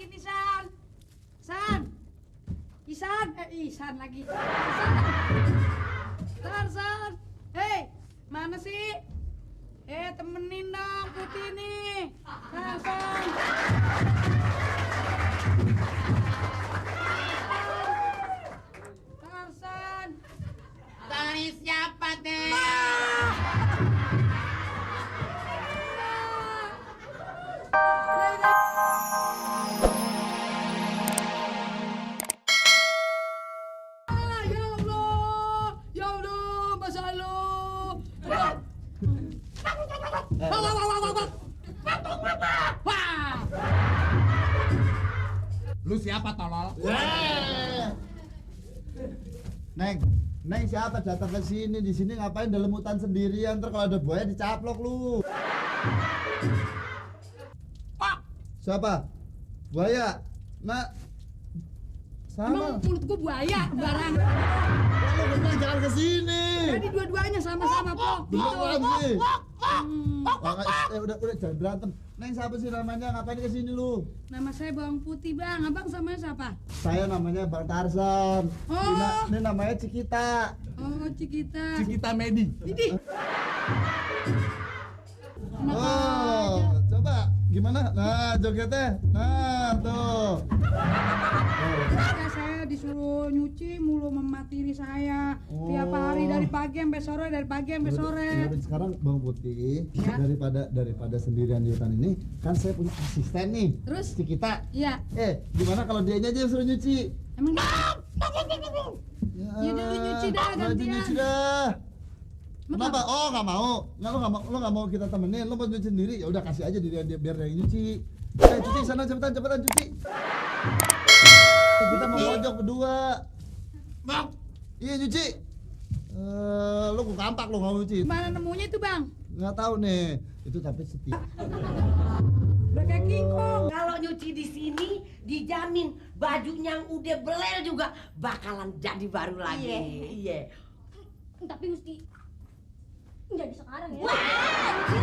lagi nih, San. San. Isan lagi. San. Hei, mana sih? Temenin dong Putih nih. San. Tarsan. Cari siapa teh? Ya Allah, masa lu. Lu siapa tolol? Neng siapa datang ke sini? Di sini ngapain dalam hutan sendirian? Ntar kalau ada buaya dicaplok lu. Siapa? Buaya? Nah, sama. Emang mulut gua buaya barang. Lu bilang jangan ke sini. Jadi dua-duanya sama-sama, Po. Beneran sih. Udah jangan berantem. Neng siapa sih namanya? Ngapain ke sini lu? Nama saya Bawang Putih, Bang. Abang sama siapa? Saya namanya Bang Tarzan. Oh. Ini namanya Cikita. Oh, Cikita. Cikita Medi. Idih. Enak aja. Oh, coba gimana? Nah, jogetnya. Nah, tuh. Saya disuruh nyuci mulu mematiri saya. Tiap hari dari pagi sampai sore, Yaudah, sekarang Bang Putih, Ya. daripada sendirian di hutan ini, kan saya punya asisten nih. Terus? Cikita. Iya. Gimana kalau dianya aja yang suruh nyuci? Emang Ya, Yaudah, lu nyuci dah, Maju gantian. nyuci dah. Emang Kenapa? Oh, nggak mau. Lu nggak mau kita temenin. Lu mau nyuci sendiri. Ya udah kasih aja dia biar dia yang nyuci. Cuci sana cepetan cuci. Kita mau mojok berdua. Bang, Iya nyuci. Lu kok kampak lu nggak nyuci? Mana nemunya itu, Bang? Nggak tahu nih. Itu tapi sepi. Udah kayak King Kong. Kalau nyuci di sini dijamin bajunya yang udah belel juga bakalan jadi baru lagi. Iya. Tapi mesti jadi sekarang ya. Wah, nyuci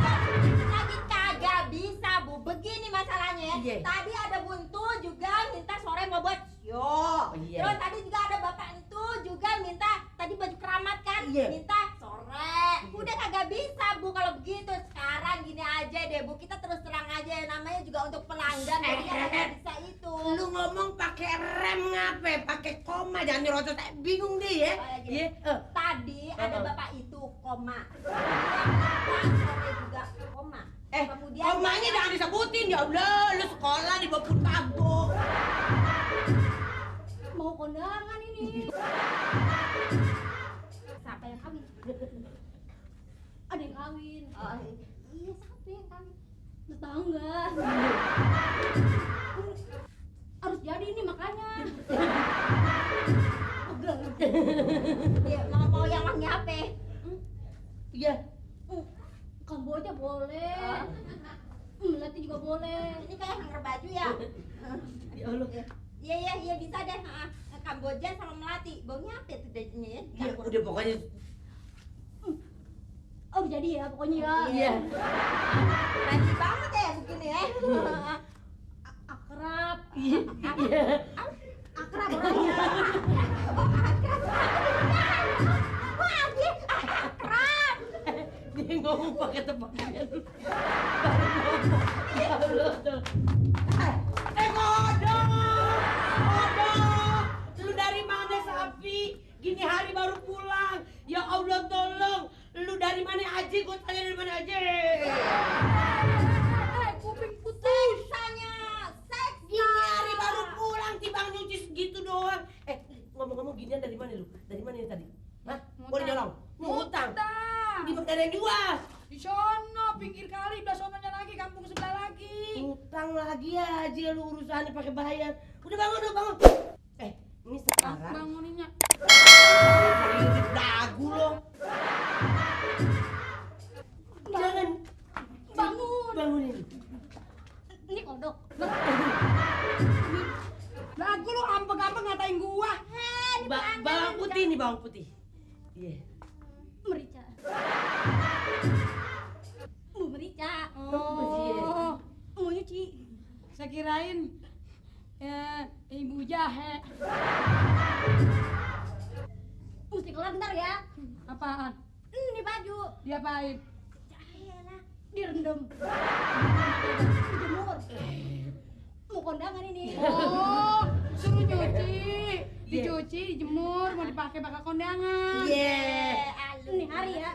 lagi kagak bisa, Bu. Begini masalahnya ya. Iya. Tadi ada buntu juga minta sore mau buat sio. Iya. Terus tadi juga ada bapak itu juga minta tadi baju keramat kan, Iya. minta sore. Udah kagak bisa, Bu, kalau begitu. Sekarang gini aja deh, Bu. Kita terus terang aja, namanya juga untuk pelanggan. Jadi kagak bisa itu. Lu ngomong pakai rem ngape? Pakai koma jangan nyerocos. Bingung deh ya. Iya. Tadi ada bapak itu koma. Sore juga koma. Kemudian Komanya jangan disebutin ya Allah. Lu sekolah di bawah pago. Mau kondangan ini. siapa yang kawin? Ada yang kawin. Oh, iya, siapa yang kawin? Tetangga. Harus jadi ini makanya. Pegel. Dia mau yang wangi apa? Iya. Kamboja boleh. Melati juga boleh. Ini kayak hanger baju ya? Ya Allah. Iya bisa deh. Kamboja sama melati. Baunya apa tuh dagingnya ya? Iya, udah pokoknya Oh jadi ya pokoknya ya. iya. Rajin banget ya begini ya. Akrab. Iya. Akrab orangnya. Wah, dia akrab. Dia ngomong pakai tebakan. Baru ngomong. Ya Allah tuh. Kodok. Lu dari mana Sapi? Gini hari baru pulang. Ya Allah tolong. Lu dari mana aja? Gue tanya dari mana aja. Kuping putih. Seksanya, Gini hari baru pulang tibang nyuci segitu doang. Ngomong-ngomong ginian dari mana lu? Dari mana ini tadi? Hah? Boleh nyolong? Ngutang. Di mana yang jual? Di sono, pinggir kali, belah sononya lagi, kampung sebelah lagi. Utang lagi aja lu urusannya pakai bayar. Udah bangun. Ini sekarang Banguninnya. pakai dagu lo. Jangan bangunin. Ini kodok. Lagu lu ampeng-ampeng ngatain gua. Bawang putih nih, bawang putih. Iya. Merica. Bu Merica. Oh, Mau nyuci. saya kirain Ibu jahe. Mesti kelar ntar ya. Apaan? Ini baju. Diapain? Jahe lah. Direndam. Dijemur. Mau kondangan ini. Oh, suruh nyuci. Dicuci, dijemur, mau dipakai bakal kondangan. Iya. Ini hari ya.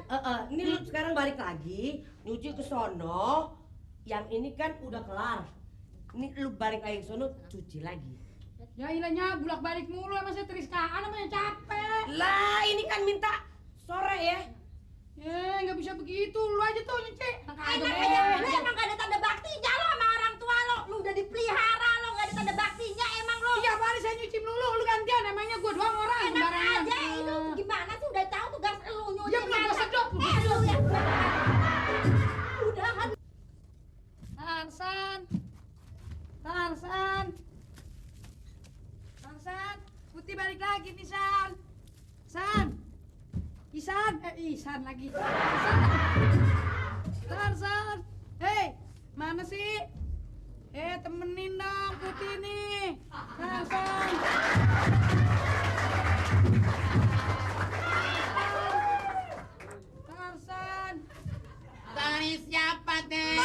Ini lu sekarang balik lagi, nyuci ke sono. Yang ini kan udah kelar. Ini lu balik lagi ke sono, cuci lagi. Ya ilahnya bulak balik mulu emang saya teriskaan namanya capek. Lah, ini kan minta sore ya. Nggak bisa begitu, lu aja tuh nyuci. Enak aja, lu emang gak ada tanda baktinya lo sama orang tua lo. Lu udah dipelihara lo, gak ada tanda baktinya emang lo. Tiap hari saya nyuci melulu, lu gantian emangnya gua doang orang Enak sembarangan. aja, itu gimana sih udah tahu tugas lu nyuci. Ya belum gua sedot. Lu ya. Udahan. Tarsan, Putih balik lagi nih San, Isan lagi. Tarsan, hei, mana sih? Temenin dong Putih nih. Tarsan. Tarsan. Dari siapa deh?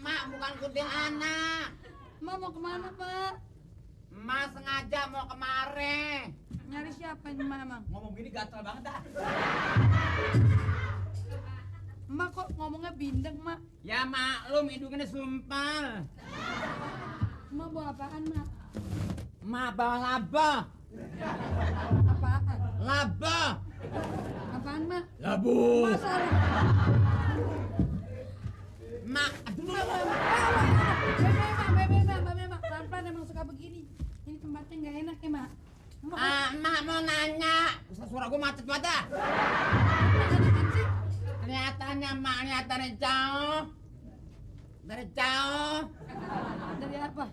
Mak bukan kuntilanak. Mak mau kemana, Pak? Mak sengaja mau kemari. Nyari siapa ini, Mak, emang? Ngomong gini gatel banget dah. Mak kok ngomongnya bindeng, Mak? Ya maklum hidungnya sumpal. Mak bawa apaan, Mak? Mak bawa laba. Apaan? Laba. Apaan, Mak? Labu. Masalah. Mak, aduh. Mak, pelan-pelan emang suka begini. Ini tempatnya nggak enak ya, Mak? Mak mau nanya. Suara gue macet banget dah. Apaan sih? Kelihatannya mak lihat dari jauh. Dari jauh. Dari apa?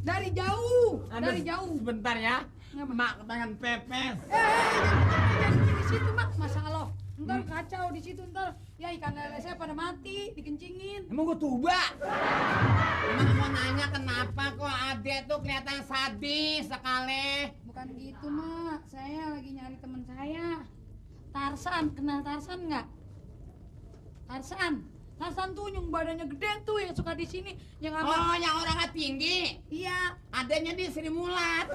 Dari jauh. Dari jauh. Sebentar ya. Ngapa? Mak kepengen pepes. Jangan di situ, Mak. Masalah. Ntar kacau di situ ntar. Ya ikan lele saya pada mati, dikencingin. Emang gue tuba. Mak mau nanya kenapa kok adek tuh kelihatan sadis sekali. Bukan gitu, Mak. Saya lagi nyari teman saya. Tarsan, kenal Tarsan nggak? Tarsan tuh yang badannya gede tuh yang suka di sini, yang apa? Oh, yang orangnya tinggi. Iya, Adanya di Sri Mulat.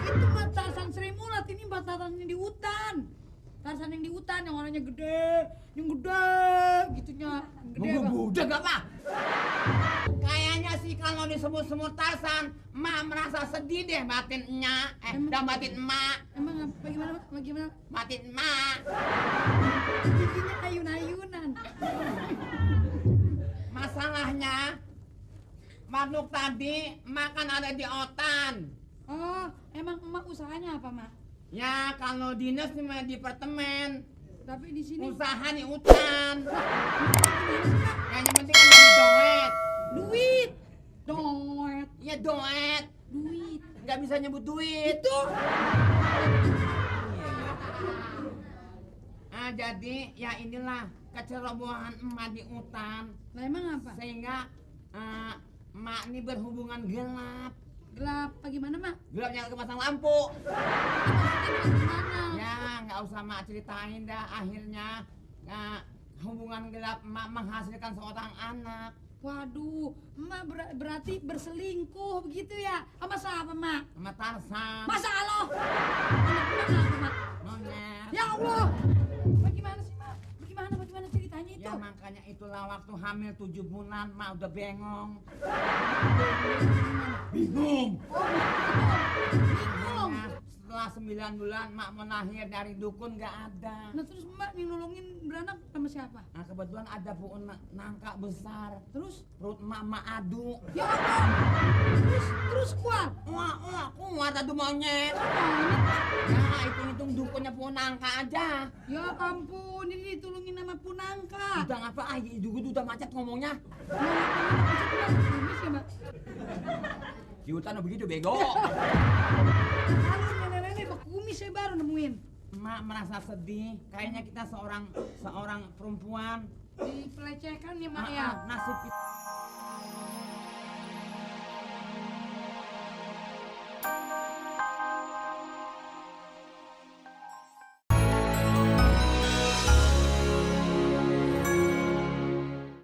itu mah Tarsan Sri Mulat, ini Mbak Tarsan yang di hutan. Tarsan yang di hutan yang orangnya gede, gitunya. Gede Gue Bang. budak apa? Kayaknya sih kalau disebut-sebut Tarsan, emak merasa sedih deh batinnya. Dan batin emak. Emang bagaimana, Mak? Bagaimana? Batin emak. Giginya ayun-ayunan. Masalahnya, makhluk tadi makan ada di otan. Oh, emang emak usahanya apa, Mak? Ya kalau dinas di apartemen, Tapi di sini usaha di hutan. Yang penting kan ada doet. duit. Ya doet. Duit. Nggak bisa nyebut duit. Itu. Jadi ya inilah kecerobohan emak di hutan. Lah emang apa? Sehingga emak ini berhubungan gelap. Gelap bagaimana, Mak? Gelapnya kemasang lampu. Maksudnya gimana? Ya nggak usah mak ceritain dah. Akhirnya hubungan gelap emak menghasilkan seorang anak. Waduh, emak berarti berselingkuh begitu ya? Sama siapa, Mak? Sama Tarsan. Masa Allah? Anak emak apa, Mak? Monyet. Ya Allah. Bagaimana sih, Mak? Bagaimana ceritanya itu? Ya makanya itulah waktu hamil 7 bulan mak udah bengong. Bingung. Oh, bingung. Nah, setelah 9 bulan mak mau lahir dari dukun nggak ada. Nah terus emak yang nolongin beranak sama siapa? Nah kebetulan ada pohon nangka besar. Terus? Perut emak adu. Ya Allah. Terus kuat. Kuat adu monyet. Monyet, Mak. Ya hitung dukunnya pohon nangka aja. Ya ampun, ini ditulungin sama punangka. Udah ngapa juga udah macet ngomongnya. Ini sih, Mak. Ciutan begitu bego. Kalau nenek-nenek ke kumis saya baru nemuin. Mak merasa sedih. Kayaknya kita seorang perempuan. Dipelecehkan ya mak ya. Nasib kita.